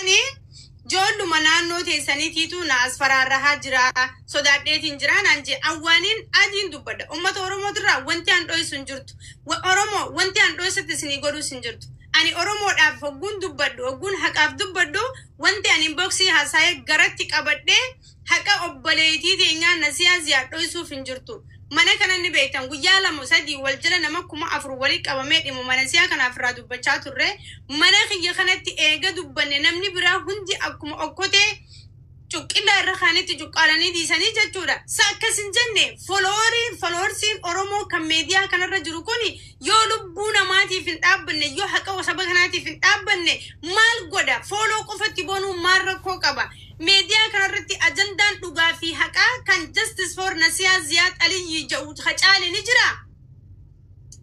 Ijoolluma naannoo teessaniitiitu na as faraarrahaa jira, sodaadheetiin jira naan jee. Awwaaniin adiin dubbadha. Uummata Oromootirraa wanti an dho'isu hin jirtu. Oromoo wanti an dho'isutti isinii godhuus hin jirtu. Ani Oromoodhaaf hogguun dubbadhu, hogguun haqaaf dubbadhu, wanti ani boksii haasa'ee garatti qabadhee haqa obboleettii teenyaa Nasiyaa Ziyaad dho'isuuf hin jirtu. Mana kana ni beektan, guyyaa 2 3 wal jala nama 4000 walii qabamee dhimu mana siyaa kanaaf irraa dubbachaa turre. Mana kiyya kanatti eega dubbanne namni biraa hundi akkuma okkotee cuqqillaa irra kaanitti cuqqaalanii dhiisanii jechuudha. Sa akkas hin jenne followersiin Oromoo kan meediyaa kanarra jiru kun yoo lubbuu namaatiif hin dhaabbanne, yoo haqa saba kanaatiif hin dhaabbanne maal godha? Follow qofatti boonuu maal rakkoo qaba? Meediyaa kanarratti ajandaan dhugaa fi haqaa kan Justice for Nasiyaa Ziyaad Aliyyi jedhu hacaale ni jira.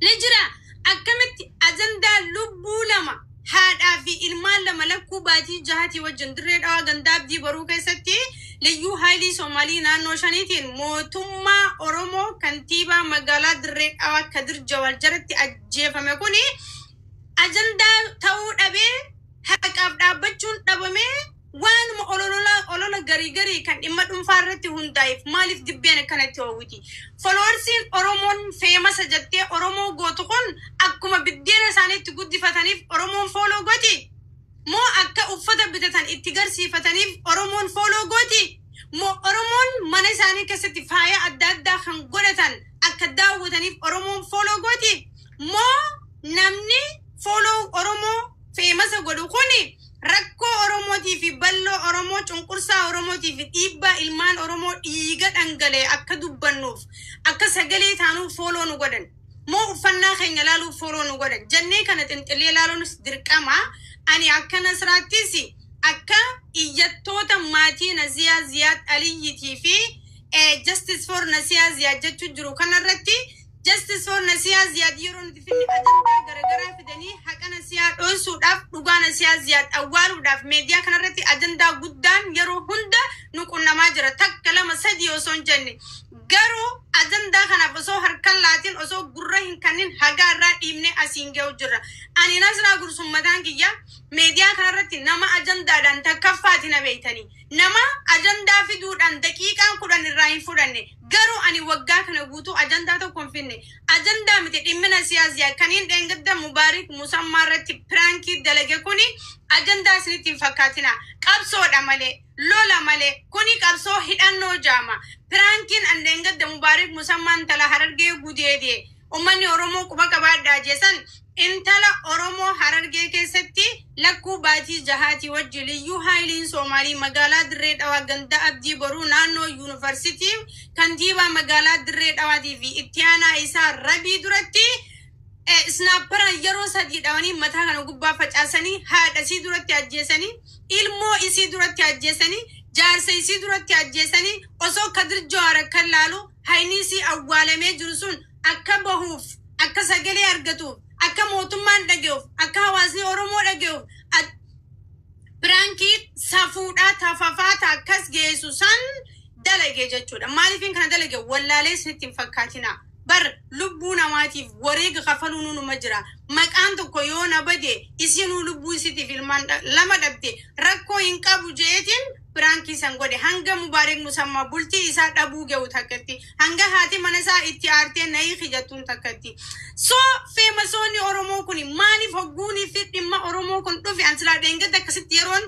Ni jira. Akkamitti ajandaa lubbuu lama, haadhaa fi ilmaan lama, lakkuu baatii 6tii wajjin Dirree Dhawaa gandaa Abdii Baruu keessatti Liyyuu Haayilii Soomaalii naannoo shaniitiin mootummaa Oromoo kantiibaa magaalaa Dirree Dhawaa Kadir Jawaar jalatti ajjeefame kuni ajandaa ta'uu dhabee, haqaaf dhaabbachuun dhabamee, waanuma ololola olola garii garii kan dhimma dhuunfaa irratti hundaa'eef maaliif dibbeen akkanatti hoowwiti? Followersiin Oromoon famous jettee Oromoo gootu kun akkuma biddeena isaaniitti guddifataniif Oromoon follow gooti? Moo akka uffata bitatan itti garsiifataniif Oromoon follow gooti? Moo Oromoon mana isaanii keessatti faaya adda addaa kan godhatan akka daawwataniif Oromoon follow gooti? Moo namni follow Oromoo famous godhu kuni rakkoo Oromootii fi balloo Oromoo, cunqursaa Oromootii fi dhiibbaa ilmaan Oromoo dhiiga dhangalee akka dubbannuuf, akka sagalee taanuuf follow nu godhan? Moo uffannaa keenya laaluuf follow nu godhan jennee kana xinxillee laaluunis dirqama. Ani akka Nasraattis akka iyyattoota maatii Nasiyaa Ziyaad Aliyyiitii fi Justice for Nasiyaa Ziyaad jechuu jiru kanarratti, Justice for Nasiyaa Ziyaad yeroo nuti finne ajandaa garaagaraa fidanii haqa Nasiyaa dhoonsuudhaaf, dhugaa Nasiyaa Ziyaad awwaaluudhaaf meediyaa kanarratti ajandaa guddaan yeroo hunda nu qunnamaa jira. Takka, lama, sadii osoo hin jenne, garuu ajandaa kanaaf osoo harkan laatiin, osoo gurra hin kannin hagaa irraa dhiibnee asiin ga'u jirra. Ani Nasraa Gursummataan kiyya meediyaa kanarratti nama ajandaadhaan takkaffaati na beeytanii. Nama ajandaa fiduudhaan daqiiqaan 10 irraa hin fudhanne. Garuu ani waggaa kana guutuu ajandaa tokko hin finne. Ajandaa miti dhimmi Nasiyaa Ziyaad kaniin dheengadda Mubaarik Musammaa irratti prankii dalage kuni ajandaa isinitti hin fakkaatina. Qabsoodha malee, lola malee, kuni qabsoo hidhannoo jaama. Prankiin an dheengadda Mubaarik Musammaan intala Harargee gudeede, ummanni Oromoo quba qabaadhaa jeesan, intala Oromoo Harargee keessatti lakkuu baatii 6tii wajji Liyyuu Haayiliin Soomaalii magaalaa Dirree Dhawaa ganda Abdii Boruu naannoo yuunivarsiitii kantiibaa magaalaa Dirree Dhawaatii fi itti aanaa isaa Rabii duratti sniperaan yeroo sadii dhawanii mataa kana gubbaa facaasanii, haadha isii duratti ajjeesanii, ilmoo isii duratti ajjeesanii, jaarsa isii duratti ajjeesanii, osoo Kadir Jawaar akka laalu hayni isii awwaalamee jiru sun akka bahuuf, akka sagalee argatuuf, akka mootummaan dhaga'uuf, akka hawaasni Oromoo dhaga'uuf prankii safuudhaa tafafaata akkas geessu san dalage jechuudha. Maaliifin kana dalage wallaalee isinitti hin fakkaatina. Bar lubbuu namaatiif wareega kafaluun numa jira. Maqaan tokko yoo na bade, isinuu lubbuu isiitiif ilmaan lama dhabde rakkoo hin qabu jeetiin prankii san godhe. Hanga Mubaarik Musammaa bultii isaa dhabuu ga'u takkatti, hanga haati mana isaa itti aartee nayii kijattuun takkatti. So famousoonni Oromoo kun maaliif hogguunii fi dhimma Oromoo kun dhufe, an silaa dheengadda akkasitti yeroon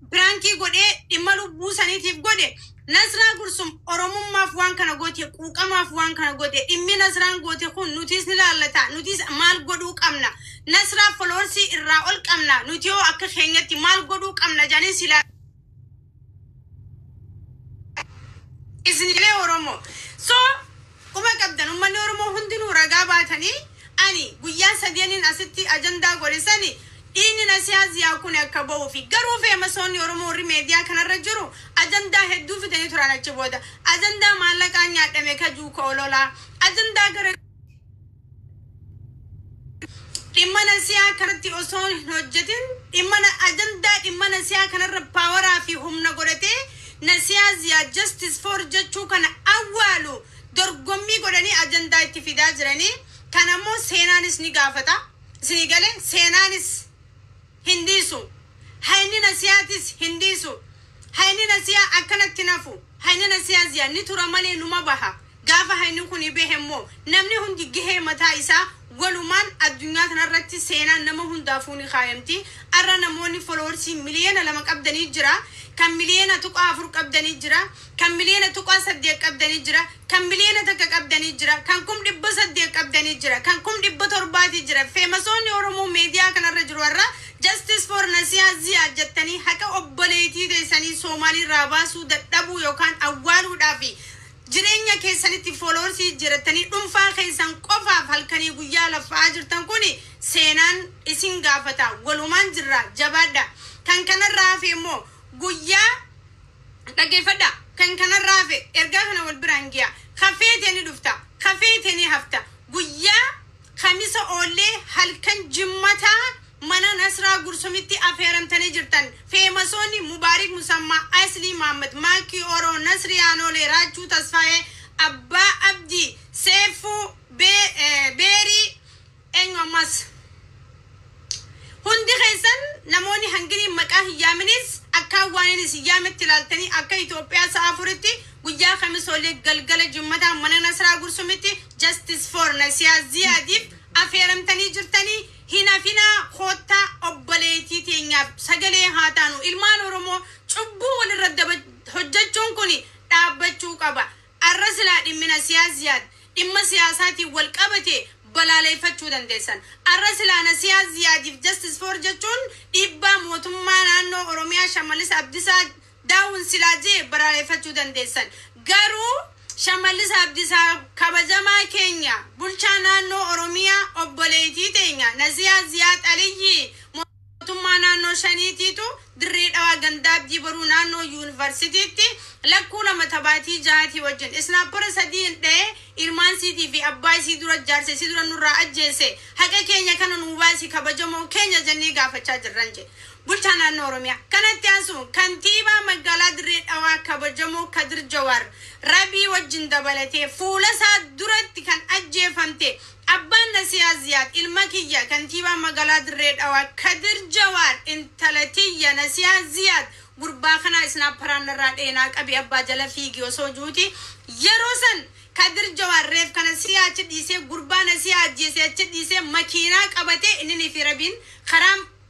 prankii godhee dhimma lubbuu saniitiif godhe, Nasraa Gursum Oromummaaf waan kana goote, quuqamaaf waan kana goote, dhimmi Nasraan goote kun nutis ni laallata, nutis maal godhuu qabna, Nasraa followersii irraa ol qabna, nuti hoo akka keenyatti maal godhuu qabna jedhanii silaa isinilee Oromoo. So quba qabdan, uummanni Oromoo hundinuu ragaa baatanii, ani guyyaa sadeeniin asitti ajandaa godhe sani dhiigni Nasiyaa Ziyaa kun akka ba'uufi. Garuu famousoonni Oromoo warri meediyaa kanarra jiru ajandaa hedduu fidanii turan achi booda. Ajandaa maallaqaan nyaadhame kajuu ololaa. Ajandaa gara dhimma Nasiyaa kanatti osoo hin hojjetin dhimma ajandaa dhimma Nasiyaa kanarra poweraa fi humna godhatee Nasiyaa Ziyaa Justice for jechuu kana awwaalu dorgommii godhanii ajandaa itti fidaa jiranii. Kanammoo seenaanis ni gaafata. Isinii galee, seenaanis hin dhiisu. Hayni Nasiyaatis hin dhiisu. Hayni Nasiyaa akkanatti nafu. Hayni Nasiyaa Ziyaa ni tura malee numa baha. Gaafa hayni kun bahe immoo namni hundi gahee mataa isaa walumaan addunyaa kanarratti seenaan nama hundaafuu ni kaayamti. Arra namoonni followersii 2 miliyoona qabdanii jira. Kan 1.4 miliyoona qabdanii jira. Kan 1.8 miliyoona qabdanii jira. Kan 1 miliyoona qabdanii jira. Kan 800,000 qabdanii jira. Kan 700,000 jira. Famousoonni Oromoo meediyaa kanarra jiru har'a Justice for Nasiyaa Ziyaa jettanii haqa obboleettii teessanii Somaaliirraa baasuu dadhabuu yookaan awwaaluudhaafi jireenya keessanitti followersii jirattanii dhuunfaa keessan qofaaf halkanii guyyaa laffa'aa jirtan kun seenaan isin gaafata. Walumaan jirra, jabaadha. Kan kanarraa hafe immoo guyyaa dhaggeeffadha. Kan kanarraa hafe ergaa kana wal biraan giya. Kafeetee ni dhufta, kafeetee ni hafta. Guyyaa Kamisa oollee halkan Jimmataa mana Nasraa Gursumitti affeeramtanii jirtan. Famousoonni Mubaarik Musammaa, Aslii Mahammad, Maakii Oroo, Nasrii Aanolee, Raachuu Tasfaayee, Abbaa Abdii, Seefuu Beerii, eenyu ammas, hundi keessan namoonni hangini maqaa hin yaaminis akka waan inni hin yaametti ilaaltanii akka Itoophiyaa sa'a 4tti guyyaa Kamisoolee galgala Jimmataa mana Nasraa Gursumitti Justice for Nasiyaa Ziyaadiif affeeramtanii jirtanii. Hin hafinaa, koottaa, obboleettii teenyaaf sagalee haa taanu. Ilmaan Oromoo, cubbuu walirra hojjechuun kun dhaabbachuu qaba. Arra silaa dhimmi Nasiyaa Ziyaad dhimma siyaasaatiin wal qabate balaaleffachuu dandeessan. Arra silaa Nasiyaa Ziyaadiif Justice for jechuun dhiibbaa mootummaa naannoo Oromiyaa Shamallis Abdiisaa daawun silaa jee balaaleffachuu dandeessan. Garuu Shamallis Abdiisaa kabajamaa keenya bulchaa naannoo Oromiyaa obboleettii teenya Nasiyaa Ziyaad Aliyyii mootummaa naannoo shaniitiitu Dirree Dhawaa gandaa Abdii Boruu naannoo yuunivarsiitiitti lakkuu lama tabaatii jahaatii wajjin sniper sadiin dha'ee ilmaan siitii fi abbaa isii dura jaarsa isii dura nurraa ajjeese. Haqa keenya kana nuu baasi, kabajamoo keenya jennee gaafachaa jirran jedhe bulchaa naannoo Oromiyaa. Kanatti aansuun kantiibaa magaalaa Dirree Dhawaa kabajamoo Kadir Jawaar Rabii wajjin dabalatee fuula isaa duratti kan ajjeefamte abbaan Nasiyaa Ziyaad ilma kiyya kantiibaa magaalaa Dirree Dhawaa Kadir Jawaar intala tiyya Nasiyaa Ziyaad gurbaa kana sniperaan irraa dheenaa qabi abbaa jala fiigi osoo juuti yeroo san Kadir Jawaar reef kana siyaa achi dhiisee gurbaa Nasiyaa ajjeesee achi dhiisee makiinaa qabatee inni fi Rabiin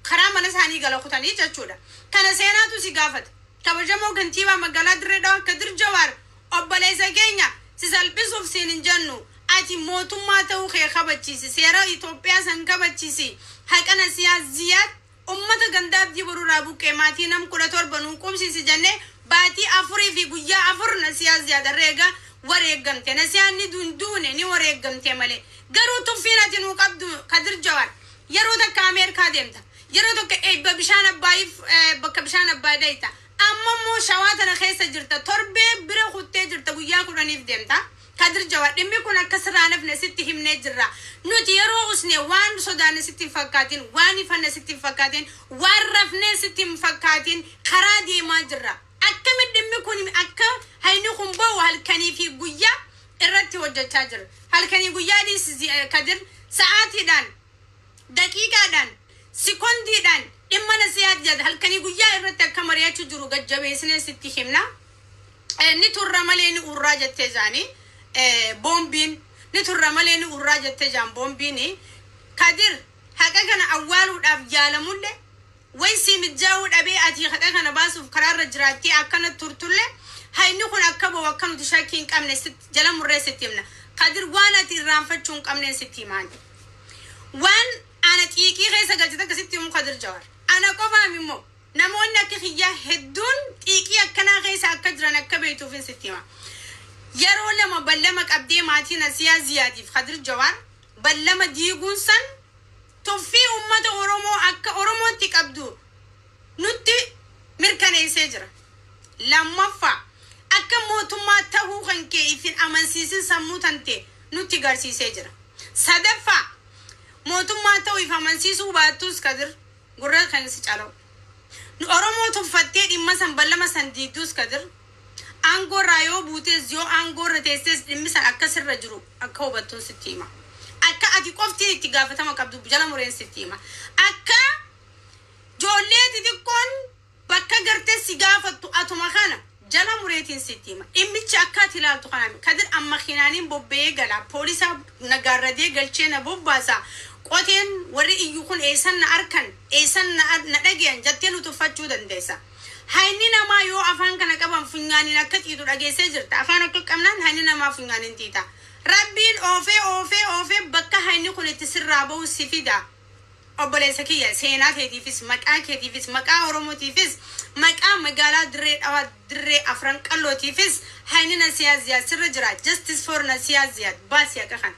karaa mana isaanii gala kutanii jechuudha. Kana seenaatu si gaafata. Kabajamoo kantiibaa magaalaa Dirree Dhawaa Kadir Jawaar, obboleessa keenya, si salphisuuf siin hin jennu. Ati mootummaa ta'uu kee kabachiisi. Seera Itoophiyaa san kabachiisi. Haqa Nasiyaa Ziyaad ummata gandaa Abdii Boruurraa buqqee maatii nam 17 nuu qubsiisi jennee baatii 4 fi guyyaa 4 Nasiyaa Ziyaad herreega wareeggamte. Nasiyaan ni dunduune ni wareeggamte malee. Garuu tuffiin ati nuu qabdu, Kadir Jawaar, yeroo takka Ameerikaa deemta. Yeroo tokko eebba bishaan Abbaayiif bakka bishaan Abbaay dayita. Amma immoo Shawaa tana keessa jirta. Torbee bira kuttee jirta, guyyaa 10f deemta. Kadir Jawaar, dhimmi kun akka sirraa nafne sitti himnee jirra. Nuti yeroo usne waan sodaanne sitti hin fakkaatin, waan ifanne sitti hin fakkaatin, waan rafnee sitti hin fakkaatin, karaa deemaa jirra. Akkamitti dhimmi kun akka hayni kun bahu halkanii fi guyyaa irratti hojjechaa jirra. Halkanii guyyaa dhiisi, Kadir, sa'aatiidhaan, daqiiqaadhaan, sikondiidhaan dhimma Nasiyaat jedha halkanii guyyaa irratti akka mari'achuu jiru gajjabeessinee sitti himna. Ni turra malee ni urraa jettee jaanii boombiin, ni turra malee ni urraa jettee jaan boombiin. Kadir, haqa kana awwaaluudhaaf yaalamullee way si mijaa'uu dhabee ati haqa kana baasuuf karaarra jiraattee akkana turtullee hayni kun akka bahu akka nuti shakkii hin qabne jala murree sitti himna. Kadir, waan ati irraanfachuu hin qabne sitti himaan. Waan ana xiiqii keessa galchite akkasitti himu, Kadir Jawar. Ana qofaam immoo namoonni akka kiyyaa hedduun xiiqii akkanaa keessa akka jiran akka beektuufin sitti hima. Yeroo lama ballama qabdee maatii Nasiyaa Ziyaadiif Kadir Jawaar ballama diiguun san tuffii uummata Oromoo akka Oromootti qabdu nutti mirkaneessee jira. Lammaffaa, akka mootummaa tahuu kan kee ifin amansiisin sammuu tante nutti garsiisee jira. Sadaffaa, mootummaa ta'uu if amansiisuu baattus, Kadir, gurra kan si calawu. Oromoo tuffattee dhimma san ballama san diigduus, Kadir, aangoo irraa yoo buutees yoo aangoo irra teessees dhimmi san akka sirra jiru akka hubattuun sitti hima. Akka ati qofti itti gaafatama qabdu jala mureen sitti hima. Akka Joollee xixiqqoon bakka gartee si gaafattu atuma kana jala mureetiin sitti hima. Dhimmichi akka ati ilaaltu kanaan Kadir amma kinaaniin bobba'ee gala. Poolisa nagaarradee galchee na bobbaasa. Qoteen warri iyyu kun eessan na arkan, eessan na dhagayan jettee nu tuffachuu dandeessa. Hayni namaa yoo afaan kana qaban funyaaniin akka xiitu dhageessee jirta. Afaan akka qabnaan hayni namaa funyaaniin xiita. Rabbiin oofee oofee oofee bakka hayni kun itti sirraa bahu si fida. Obboleessa kiyya, seenaa keetiifis, maqaa keetiifis, maqaa Oromootiifis, maqaa magaalaa Dirree Dhawaa, Dirree Afran Qallootiifis hayni Nasiyaa Ziyaad sirra jira. Justice for Nasiyaa Ziyaad. Baasi haqa kana.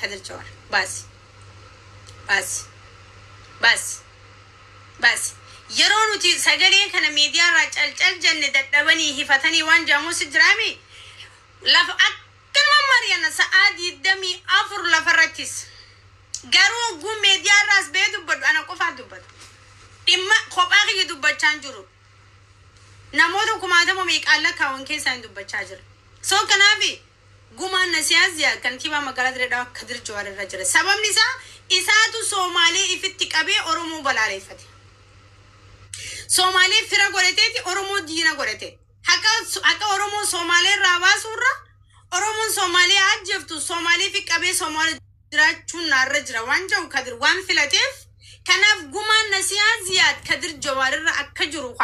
Kadir Jawar. Baasi. Baasi. Baasi. Baasi. Yeroo nuti sagalee kana miidiyaa irraa calcal jenne dadhabanii hifatanii waan jaamus jiraami. Lafa akkanuma mari'anna sa'aa 24 lafarrattis. Garuu oguu miidiyaa irraas ba'ee dubbadhu ana qofaa dubbata. Dhimma kophaa kiyya dubbachaa hin jiru. Namoota kumaatama meeqaan lakkaawwan keessaa hin dubbachaa jira. So kanaaf gumaan Nasiyaa Ziyaad kantiibaa magaalaa Dirree Dhawaa Kadir Jawaar irra jira. Sababni isaa isaatu Soomaalee ifitti qabee Oromoo balaaleffate. Soomaalee fira godhateeti Oromoo diina godhate. Haqa Oromoo Soomaalee irraa baasuurra Oromoon Soomaalee ajjeeftu Soomaalee fi qabee Soomaalee jiraachuun naarra jira waan jedhu Kadir waan filateef, kanaaf gumaan Nasiyaa Ziyaad Kadir Jawaar irra akka jiru.